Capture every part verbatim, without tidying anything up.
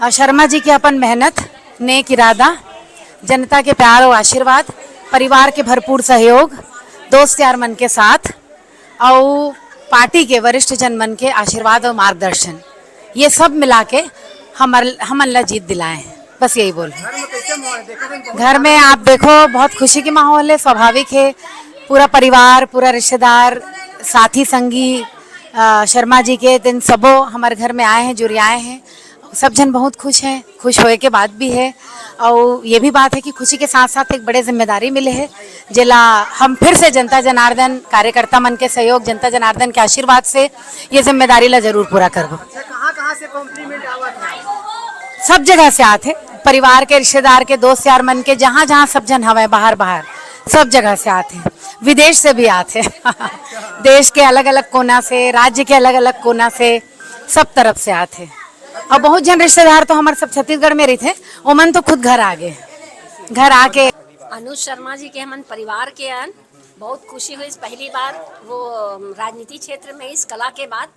अ, शर्मा जी के अपन मेहनत, नेक इरादा, जनता के प्यार और आशीर्वाद, परिवार के भरपूर सहयोग, दोस्त यार मन के साथ, अउ पार्टी के वरिष्ठ जन मन के आशीर्वाद और मार्गदर्शन, ये सब मिला के हमर, हमन ला जीत दिलाए हैं। बस यही बोल। घर में आप देखो, बहुत खुशी के माहौल है, स्वाभाविक है। पूरा परिवार, पूरा रिश्तेदार, साथी संगी, अ, शर्मा जी के दिन सबो हमारे घर में आए हैं, जुरियाए हैं। सब झन बहुत खुश हैं, खुश होए के बात भी है। और ये भी बात है कि खुशी के साथ साथ एक बड़े जिम्मेदारी मिले है, जेला हम फिर से जनता जनार्दन, कार्यकर्ता मन के सहयोग, जनता जनार्दन के आशीर्वाद से ये जिम्मेदारी ला जरूर पूरा करबो। अच्छा, कहाँ कहाँ से कॉम्प्लीमेंट आवत है? सब जगह से आत है, परिवार के, रिश्तेदार के, दोस्त यार मन के, जहाँ जहाँ सब झन हवय, बाहर बाहर, सब जगह से आत है, विदेश से भी आत है। देश के अलग अलग कोना से, राज्य के अलग अलग कोना से, सब तरफ से आत है। और बहुत झन रिश्तेदार तो हमारे सब छत्तीसगढ़ में रहिथे, ओमन तो खुद घर आ गए, घर आके। अनुज शर्मा जी के हमन परिवार के अन, बहुत खुशी हुई। पहली बार वो, अम, राजनीति क्षेत्र में इस कला के बाद,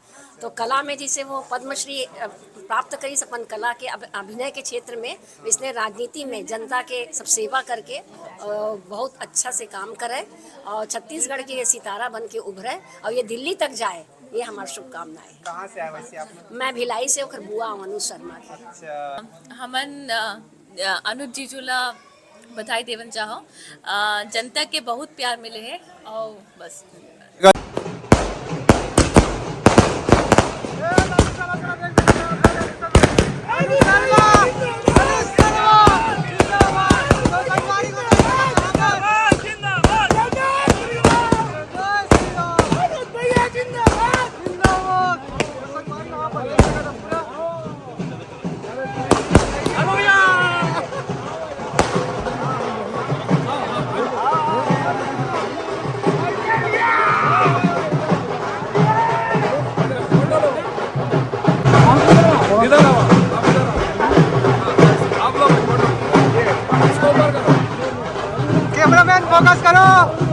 तो कला में जैसे वो पद्मश्री, अ, प्राप्त करी अपन कला के अब-, अभिनय के क्षेत्र में, इसने राजनीति में जनता के सब सेवा करके, अ, बहुत अच्छा से काम करे और छत्तीसगढ़ के ये सितारा बन के उभरे और ये दिल्ली तक जाए, ये हमारी शुभकामनाएं। कहाँ से आए वैसे आप लोग? मैं भिलाई से, ओकर बुआ हूँ अनुज शर्मा के। अच्छा। हमन, अ, अ, अनुज जीजू ला बधाई देवन चाहो। अ, जनता के बहुत प्यार मिले है और बस। इधर आओ, आप इधर आओ। आप लोग फोटो, इसको ऊपर करो। कैमरामैन फोकस करो।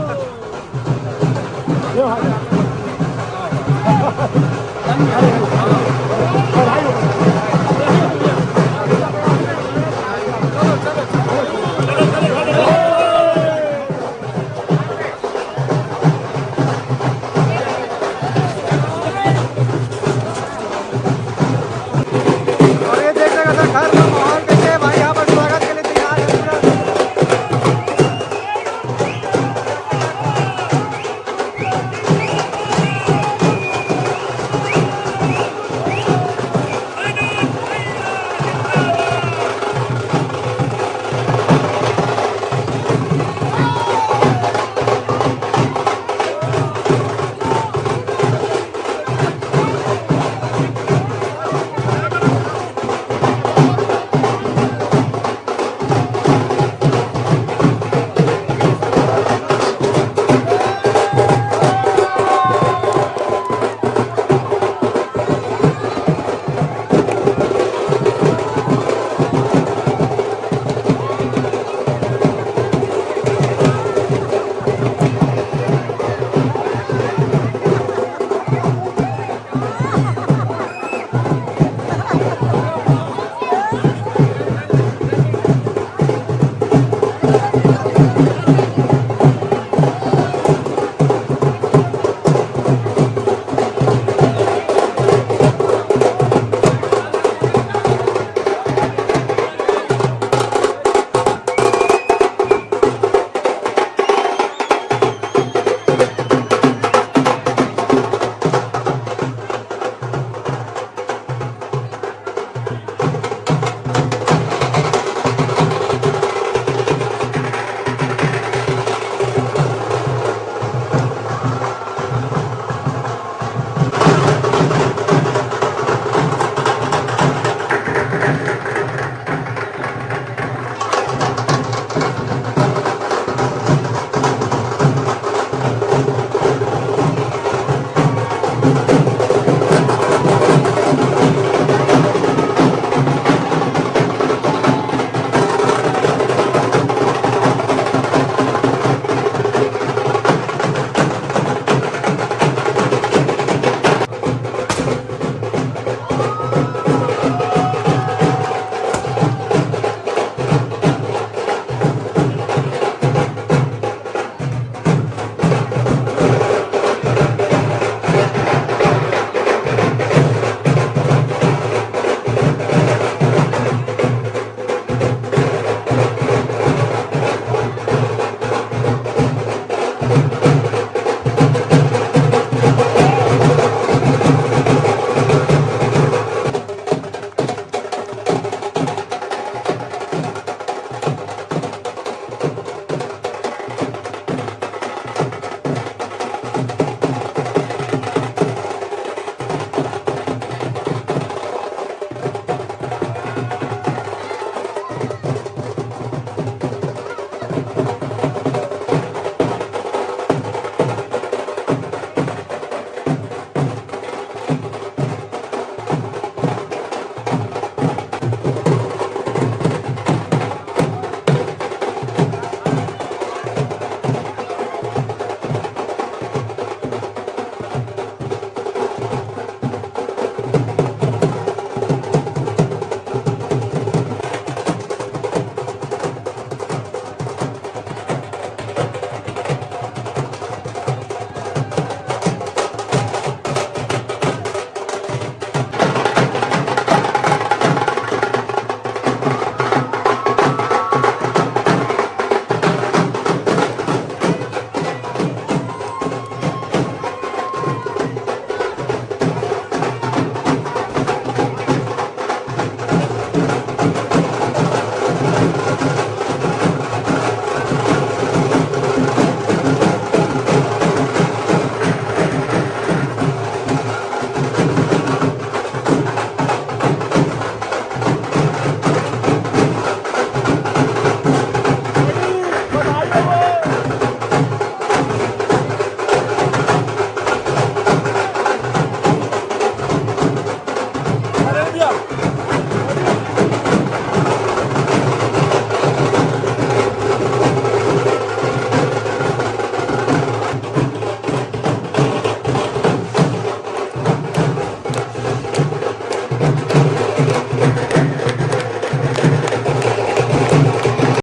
और ये देख रहे हो सर, घर का माहौल कैसे है भाई, यहाँ पर स्वागत के लिए तैयार है पूरा।